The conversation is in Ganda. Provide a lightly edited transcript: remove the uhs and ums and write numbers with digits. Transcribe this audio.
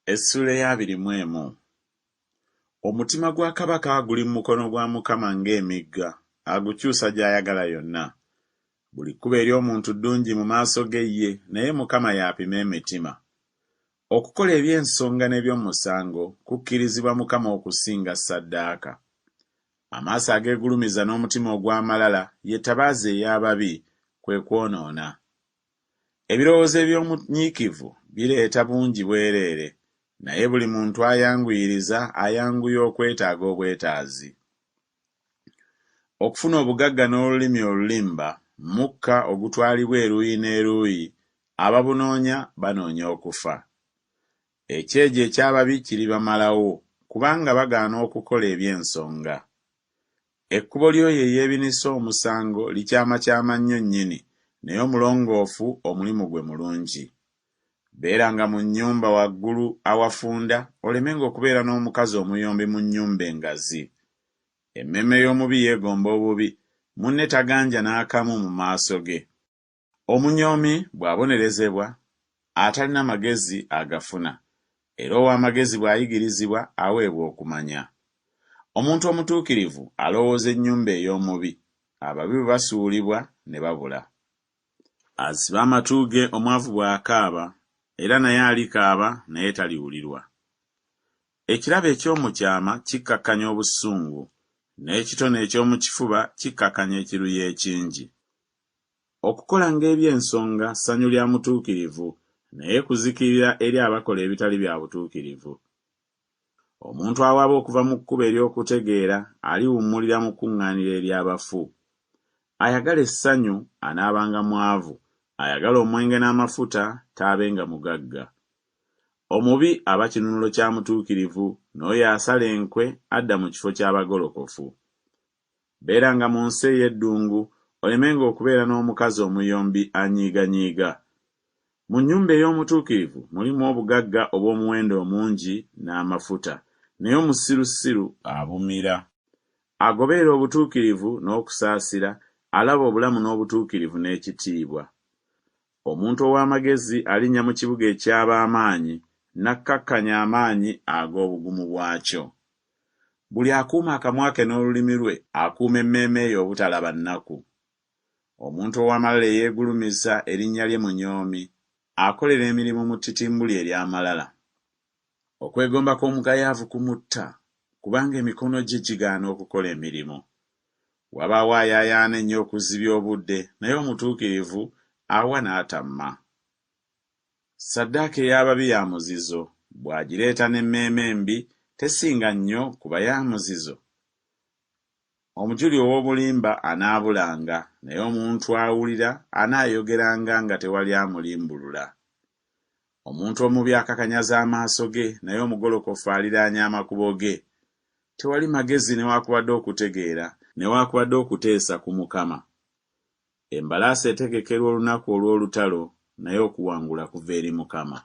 Essuula ey'abiri mu emu. Omutima gwa kabaka guli mu mukono gwa Mukama ng'emigga, agukyusa gy'ayagala yonna. Buli kkubo ery'omuntu ddungi mu maaso ge ye, naye Mukama y'apima emitima. Okukola eby'ensonga n'eby'omusango kukkirizibwa Mukama okusinga ssaddaaka. Amaaso ageegulumiza n'omutima ogw'amalala ye ttabaaza ey'ababi, kwe kwonoona. Ebirowoozo eby'omunyiikivu bireeta bungi bwereere, naye buli muntu ayanguyiriza ayanguya okwetaaga obwetaazi. Okufuna obugagga n'olulimi olulimba mukka ogutwalibwa eruuyi n'eruuyi, ababunoonya banoonya okufa. Ekyejo eky'ababi kiribamalawo, kubanga bagaana okukola eby'ensonga. Ekkubo ly'oyo eyeebinise omusango likyamakyama nnyo nnyini, naye omulongoofu omulimu gwe mulungi. Beeranga mu nnyumba waggulu awafunda, olemenga okubeera n'omukazi omuyombi mu nnyumba engazi. Emmeeme y'omubi yeegomba obubi, munne taganja n'akamu mu maaso ge. Omunyoomi bw'abonerezebwa, atalina magezi agafuna, era ow'amagezi bw'ayigirizibwa aweebwa okumanya. Omuntu omutuukirivu alowooza ennyumba ey'omubi, ababi bwe basuulibwa ne babula. Aziba amatu ge omwavu bw'akaaba, era naye alikaaba naye taliwulirwa. Ekirabo eky'omu kyama kikkakkanya obusungu, n'ekitone eky'omu kifuba kikkakkanya ekiruyi ekingi. Okukolanga eby'ensonga ssanyu lya mutuukirivu, naye kuzikirira eri abakola ebitali bya butuukirivu. Omuntu awaba okuva mu kkubo ery'okutegeera aliwummulira mu kkuŋŋaaniro ery'abafu. Ayagala essanyu anaabanga mwavu, ayagala omwenge n'amafuta taabenga mugagga. Omubi aba kinunulo kya mutuukirivu, n'oyo asala enkwe adda mu kifo ky'abagolokofu. Beeranga mu nsi ey'eddungu, olemenga okubeera n'omukazi omuyombi anyiiganyiiga. Mu nnyumba ey'omutuukirivu mulimu obugagga obw'omuwendo omungi n'amafuta, naye omusirusiru abumira. Agoberera obutuukirivu n'okusaasira, alaba obulamu n'obutuukirivu n'ekitiibwa. Omuntu ow'amagezi alinnya mu kibuga eky'ab'amaanyi, n'akkakkanya amaanyi ag'obugumu bwakyo. Buli akuuma akamwa ke n'olulimi lwe akuuma emmeeme ye obutalaba nnaku. Omuntu ow'amalala eyeegulumiza erinnya lye munyoomi, akolera emirimu mu ttitimbuli ery'amalala. Okwegomba kw'omugayaavu kumutta, kubanga emikono gye gigaana okukola emirimu. Wabaawo ayaayaana ennyo okuzibya obudde, naye omutuukirivu awa n'atamma. Ssaddaaka ey'ababi ya muzizo, bw'agireeta n'emmeeme embi, tesinga nnyo kuba ya muzizo? Omujuli ow'obulimba anaabulanga, naye omuntu awulira anaayogeranga nga tewali amulimbulula. Omuntu omubi akakanyaza amaaso ge, naye omugolokofu aliraanya amakubo ge. Tewali magezi newaakubadde okutegeera, newaakubadde okuteesa ku Mukama. Embalaasi etegekerwa olunaku olw'olutalo, naye okuwangula kuva eri Mukama.